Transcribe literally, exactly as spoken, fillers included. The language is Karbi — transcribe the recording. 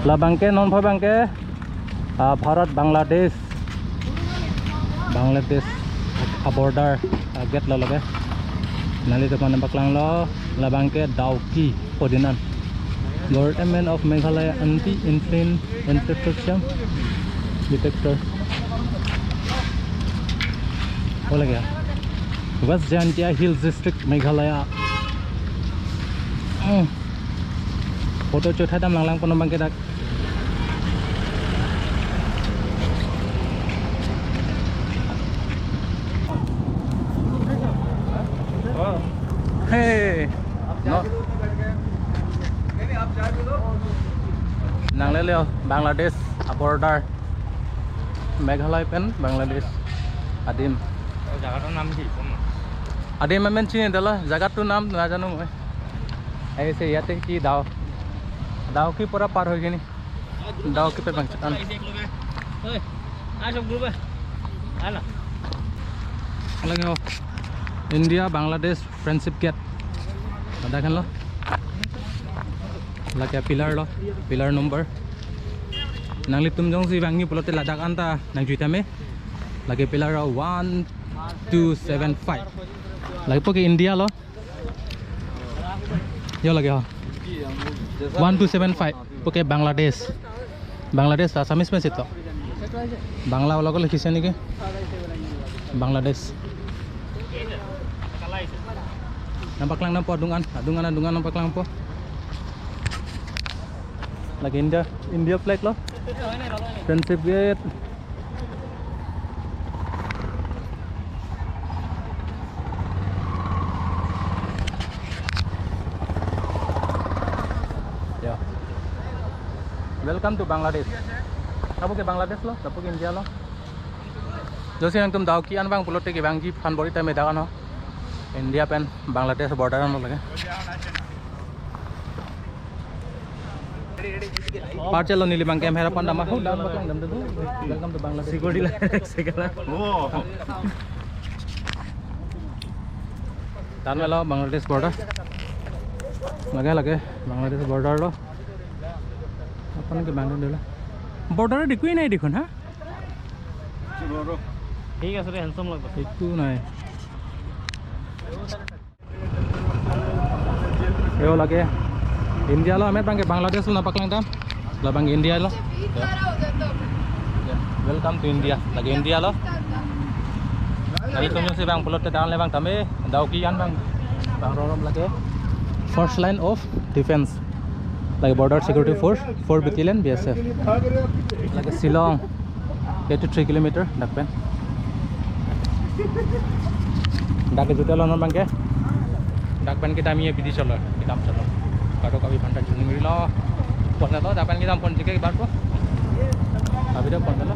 Labangke non pho bangke, ah, Bharat Bangladesh, Bangladesh a-border, ah, gate lo lake. Nanglitum aphan paklanglo, labangke Dawki podinan. Government of Meghalaya Anti-Infiltration Detection Detector. Oh, lake ya. West Jaintia Hills District, Meghalaya. Hmm. Photo chotha dam langlang pono bangke dak. Hey, no. Nanglelo Bangladesh a-border. Meghalaya pen Bangladesh adim. Oh, jagator nam ki? Adim amen chinine dala, jagator nam najano moi. Aise yate ki Daw, Dawki pora par hoi gini. Dawki pen bang chetan. Oi, ah, sob group eh. Ala. Lake ho, India Bangladesh Friendship Gate. Ladak henlo. Lake pillar lo, pillar number. Nanglitum jongsi vangji pulote ladak anta nangjui tame. Lake pillar lo one two seven five. Lakepo ke India lo. Yo lake ho. One two seven five. Pu ke Bangladesh. Bangladesh, Assamese mesi to. Bangla wala ko likhise niki? Bangladesh. Nangpaklang nangpo adung an, adung an, adung an nangpaklangpo. Lake India, India flag lo. Friendship Gate. Ya. Welcome to Bangladesh. Lapu ke Bangladesh lo, lapu ke India lo. Jongsi nangtum Dawki an vang pulote kevangji aphan bor-i tame dak an ho. India pen Bangladesh border an lo lake. Parcel lo neli bang camera pon dam ho, dam bang dam dam. Welcome to Bangladesh. Security la, security la. Oh. Tan melo Bangladesh border. Lake, lake Bangladesh border lo. Aphan ke Bangladesh lo. Border dekui nai dekhun ha? ঠিক আছে ৰে, হেণ্ডচাম লাগব। একো নাই। Yo lake India lo, amet bangke Bangladesh lo nangpaklang dam. Labang India lo. Ya. Ya. Welcome to India. Lake India lo. Nanglitum jongsi vang pulote dak an le vang tame, Dawki an vang. Vang rongrom lake. First line of defense. Lake Border Security Force, four Battalion, B S F. Lake Shillong, eighty-three kilometer, dak pen. Dak ke juta lo non bangke. Dak pen kedam ye bidi cholo, kedam cholo. Kado kabi phanta juni miri lo. Pon lo, dak pen kedam pon jike bar ko. Kabi dak pon lo.